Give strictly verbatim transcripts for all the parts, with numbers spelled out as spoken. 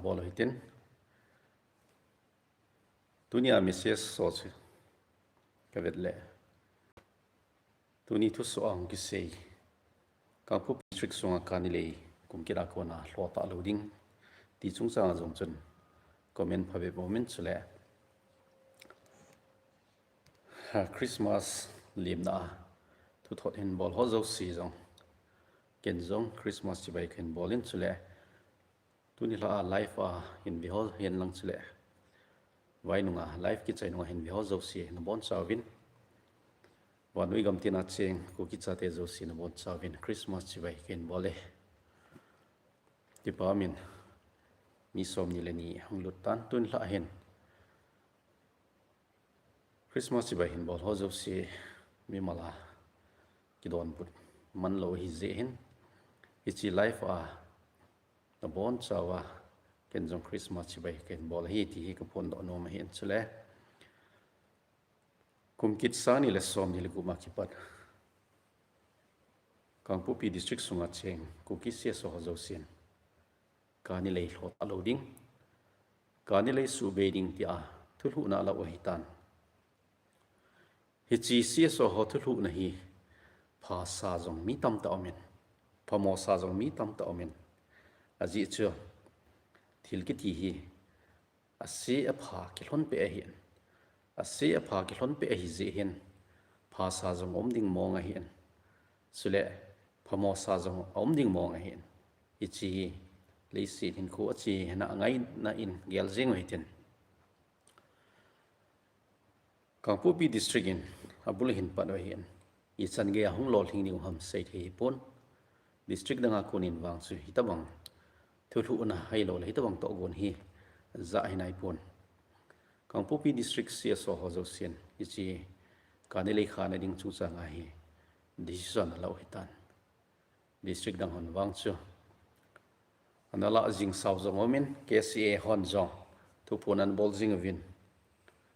bol u hitin. Tunia message so chu kavet le, tuni thusoh a hung kisei Kangpokpi District sunga kani lei kum kit a kona lhotah lou ding ti chungchanga jong chun comment phabep aumin, chule Christmas lemna a thuthot hin bol ho jouse jong, ken jong Christmas chibai kahin bol in, chule tuni lha a live a hin ve ho hen lang chule vai nunga live kichai nunga hin ve ho jouse nabonchauvin, vannoi gamtina cheng Kuki chate jouse nabonchauvin Christmas chibai kahin bol e. Kipa umin, mi somni le ni hung lut tan, tuni lha hin Christmas chibai hin bol ho jouse mimal a kidonbut man lou ahijeh hin, hiche live a nabonchauva ken jong Christmas chibai kahin bol ahi ti hi kaphondoh nom ahin, chule kum kit sang ni le somni le gup a kipat Kangpokpi District sunga cheng Kuki C S O ho jousen kani lei lhotah lou ding, kani lei suhbei ding tia thulhuhna alah u ahitan. Hiche C S O ho thulhuhna hi phasa jong mi tamtah aumin, phamosa jong mi tamtah aumin, ajeh chu thil kiti hi ase apha kilhonpeh ahin, ase apha kilhonpeh ahijeh hin phasa jong aum ding mong ahin, chule phamosa jong aum ding mong ahin, hiche hi leiset hinkho ache hina angaina in gel jeng u hitin. Kangpokpi District in abul hin pat u ahin, ichan geiya hung lolhing diu ham seithei hipon. District danga konin vang chu hitobang thulhuhna ahiloule hitobang tohgon hi jah hinaipon. Kangpokpi District C S O ho jousen hiche kani lei khahna ding chungchanga hi decision alah u ahitan. District dang hon vang chu analah jing sao jong aumin, K C A hon jong thuphon anabol jing uvin,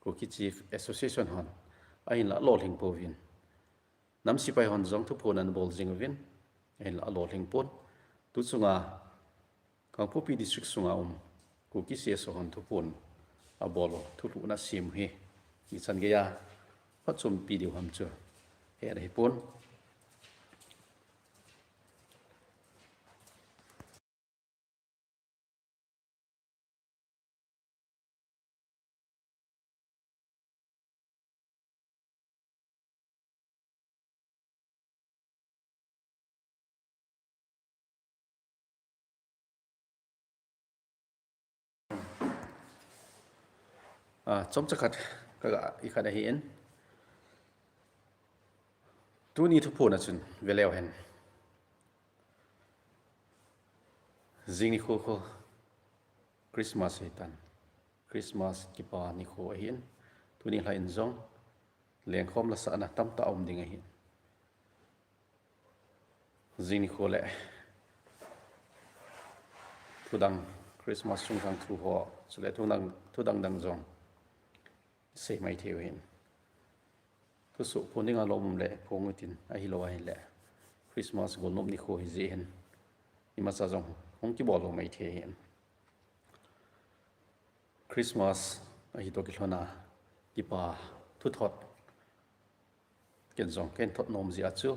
Kuki Chief Association hon ahinla alolhing pouvin, nam sepai hon jong thuphon anabol jing uvin, ahinla alolhing pon. Tuchunga Kangpokpi District sunga um Kuki C S O hon thuphon abol u, thulhuhna asem u hi ichan geiya phatchompi diu ham chu het ahipon. Ah, chomcha khat kaga i khat ahin, tuni thuphon a chun veleu hen. Jing nikho khu Christmas ahitan, Christmas kipa nikho ahin, tuni lha in jong lengkhom lasahna tamtah aum ding ahin, jing nikho le thudang, Christmas chungchang thu ho chule thudang, thudang dang jong sei maithei u ahin. Thusoh phon dinga lom um le phong utin, ahilou ahile Christmas golnop nikho ahijeh hin imacha jong hung kibol lou maithei ahin. Christmas ahitoh kilhona kipa thuthot ken jong kahin thot nom jeh a chu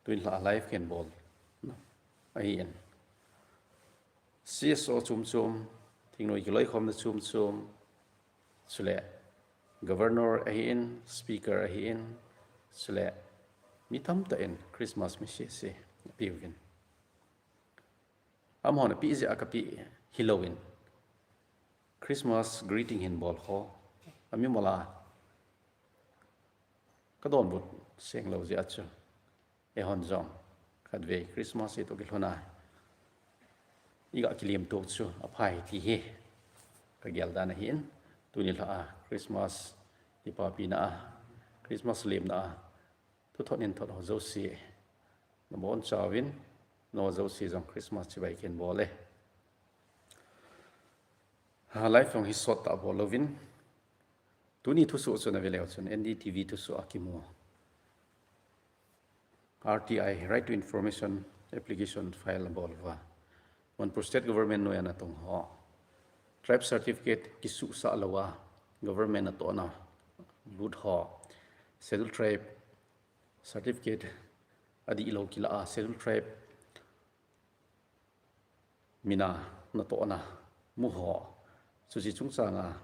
tuni lha a live kahin bol ahin, C S O chom chom, thingnoi kiloikhomna chom chom, chule Governor ahin, Speaker ahin, chule mi tamtah in Christmas message apeuvin, amahon apeh jeh a kapeh hilouvin, Christmas greeting hin bol ho amimal a kadonbut senglou jeh a chu eihon jong khatvei Christmas ahitoh kilhona iga kilemto chu aphai ti hi kagel dan ahin, tuni lha a Christmas kipapina a, Christmas lemna a thuthot hin thot ho jouse nabonchauvin, nangho jouse jong Christmas chibai kahin bol e. Ha, live jong hi sot tah bol louvin, tuni thusoh chu naveleu chun N D T V thusoh a kimu R T I, Right to Information Application file abol uva, Manipur State Government noiya natong ho Tribe certificate kisuhsah lou a, government natohna lut ho, Schedule Tribe certificate adih lou kila a, Schedule Tribe mina natohna mu ho, chuche chungchang a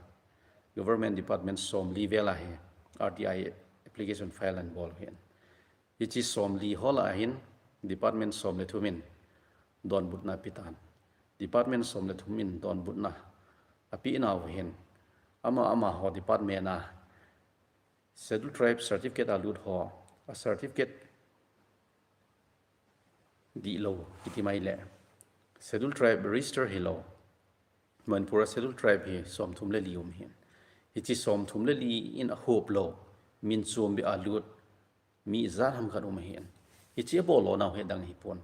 government department somli vel a hi R T I application file anabol u ahin. Hiche somli ho lah a hin department som le thum in donbutna apetan. Department som le thum in donbutna apeh nau ahin, ama, amaho department a Schedule Tribe certificate alut ho, a certificate dih lou kiti mai le, Schedule Tribe register hilou, Manipur a Schedule Tribe hi somthum le li um ahin. Hiche somthum le li in ahop lou, min chom beh a lut mi ijat ham khat um ahin. Hiche abol lou nau hi adang ahipon.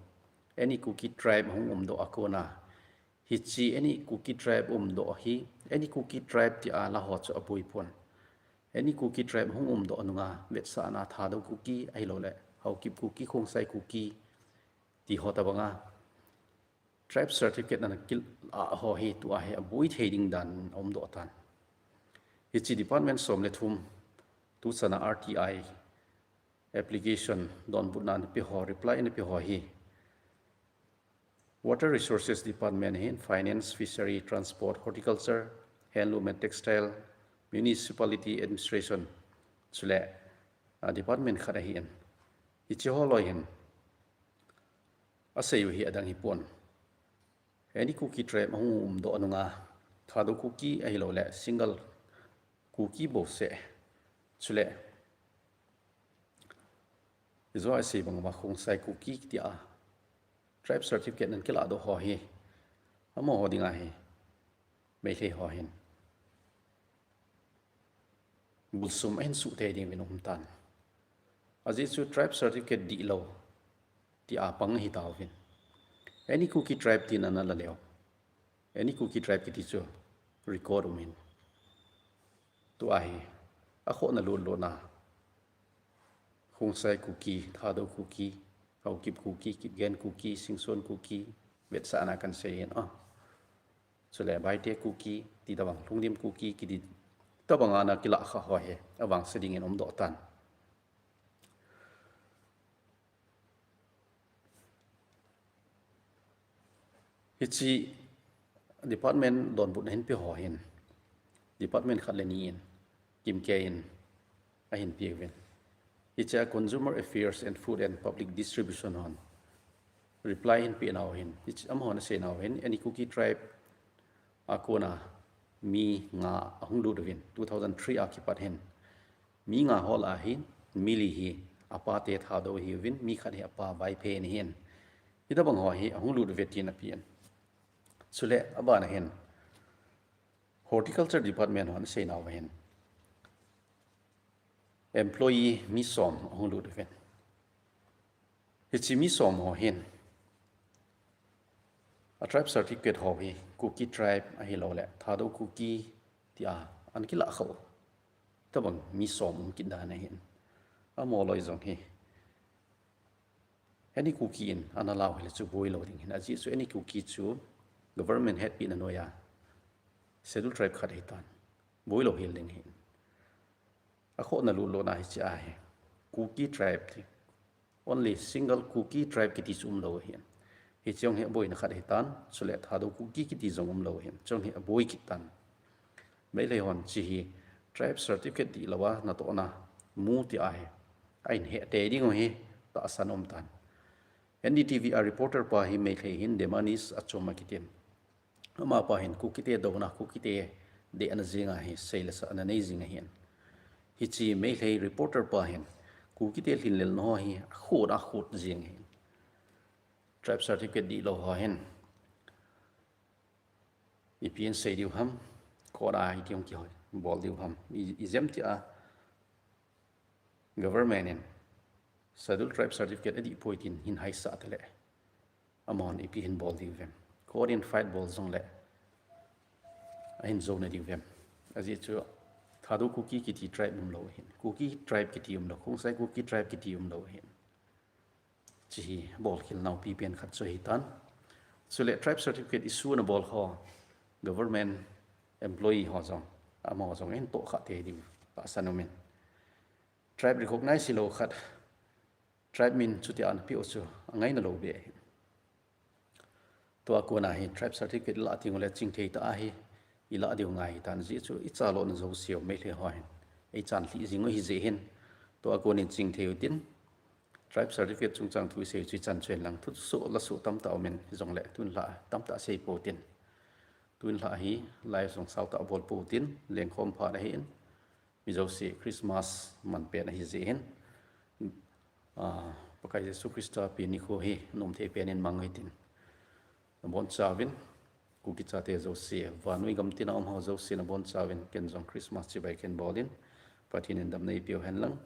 Any Kuki tribe hung umdoh a kona, hiche Any Kuki tribe umdoh hi, Any Kuki tribe tia la ho chu aboi pon. Any Kuki tribe hung umdoh nunga vetsahna Thadou Kuki ahilou le Haokip Kuki, Khongsai Kuki ti ho tabanga tribe certificate ana kilah ho hi tua hi aboi thei ding dan aumdoh tan. Hiche department som le thum tuchan a R T I application donbutna anape ho, reply anape ho hi Water Resources Department ahin, Finance, Fishery, Transport, Horticulture, Handloom and Textile, Municipality Administration, chule, ah, department khat ahin. Hiche ho loi hin asei u hi adang ahipon. Any Kuki tribe ahung umdoh nunga Thadou Kuki ahilou le single Kuki bouseh, chule ijou a isei bang uva Khongsai Kuki tia tribe certificate ana kilah doh ho hi, amaho dinga hi Meitei ho hin bulsum ahin suh thei ding uvin aum tan. Ajeh chu tribe certificate dih lou tia pang ahitauvin. Any Kuki tribe tin ana la leu, Any Kuki tribe kiti chu record um in. Tua hi akhohna lut lutna, Khongsai Kuki, Thadou Kuki, Haokip Kuki, Kipgen Kuki, Singson Kuki, vetsahna kahin sei in, ah, chule Baite Kuki ti tabang, Lhungdim Kuki kiti tabang ana kilah kha ho hi avangse dingin umdoh tan. Hiche department donbutna ahin pe ho hin department khat le ni in kimkei in ahin pe uvin. Hiche a Consumer Affairs and Food and Public Distribution hon reply ahin pe nau hin, hiche amahon asei nau hin, Any Kuki tribe a kona mi nga ahung lut uvin, two thousand three a kipat hin. Mi nga ho lah a hin mi li hi apa te Thadou ahiuvin, mi khat hi apa Vaiphei ahin. Hitabang ho hi ahung lut uve tin apen. Chule abana hin Horticulture Department hon asei nauva hin employee mi som ahung lut uvin. Hiche mi som ho hin a tribe certificate ho hi Kuki tribe ahilou le Thadou Kuki tia ana kilah kha u tabang mi som um kit dan ahin. Amaho loi jong hi Any Kuki in ana la u hile chu boi lou ding ahin. Ajeh chu Any Kuki chu government hetpina noiya Schedule Tribe khat ahitan, boi lou hel ding ahin. Akhohna lut lutna hiche ahi. Kuki tribe ti, only single Kuki tribe kiti chu umlou ahin. Hiche jong hi aboina khat ahitan, chule Thadou Kuki kiti jong umlou ahin. Chujong hi aboi kit tan. Meitei hon hiche hi tribe certificate dih louva natohna mu ti ahi. Ahin hetthei ding u hi tahsan um tan. N D T V a reporter pa hi Meitei ahin, Demanis Achom akitin. Amapa hin Kukite douna, Kukite dehna jenga hi seilesa ana nei jing ahin. Hiche Meitei reporter pa hin Kukite lhinlelna ho hi akhut akhut jing ahin. Tribe certificate dih lou ho hin ipi in sei diu ham, court a iti hung kihoi bol diu ham, i, ijemtia government in Schedule Tribe certificate adih poi tin hin haisah tale, amahon ipi hin bol diu vem, court in fight bol jongle ahin jouna diu vem. Ajeh chu Thadou Kuki kiti tribe umlou ahin, Kuki tribe kiti umlou, Khongsai Kuki tribe kiti umlou ahin. Hiche hi bolkhel nau pipen khat chu ahitan. Chule tribe certificate issue ana bol ho, government employee ho jong, amaho jong hin tohkhah thei diu tahsan umin. Tribe recognize hilou khat, tribe min chutia ana peh u chu angaina lou beh ahi. Tua kona hi tribe certificate ilah teng uleh chingthei tah a hi ilah diu ngai hitan, ajeh chu ichalona jouse u Meitei ho hin eichan lhih jing u ahi jeh hin, tua konin chingthei utin, tribe certificate chungchang thu isei chu ichan chu hen lang, thusoh lasoh tamtah umin, hijongleh tunlhah tamtah sei pou tin. Tunlhah hi live jong sautah bol pou tin, lengkhom phat ahin, mi jouse Christmas man pen ahi jeh hin, ah, Pakai Jesu Christa pen nikho hi nomthei pen in mang u hitin. Nabonchauvin, Kuki chate jouse, vannoi gam tina um ho jouse nabonchauvin, ken jong Christmas chibai kahin bolin, Pathen in damna eipeu hen lang,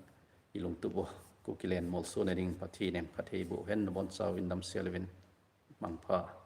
ilungtup u Kukiland molsona ding Pathen in phatthei eiboh hen, nabonchauvin damsel uvin, mangpha.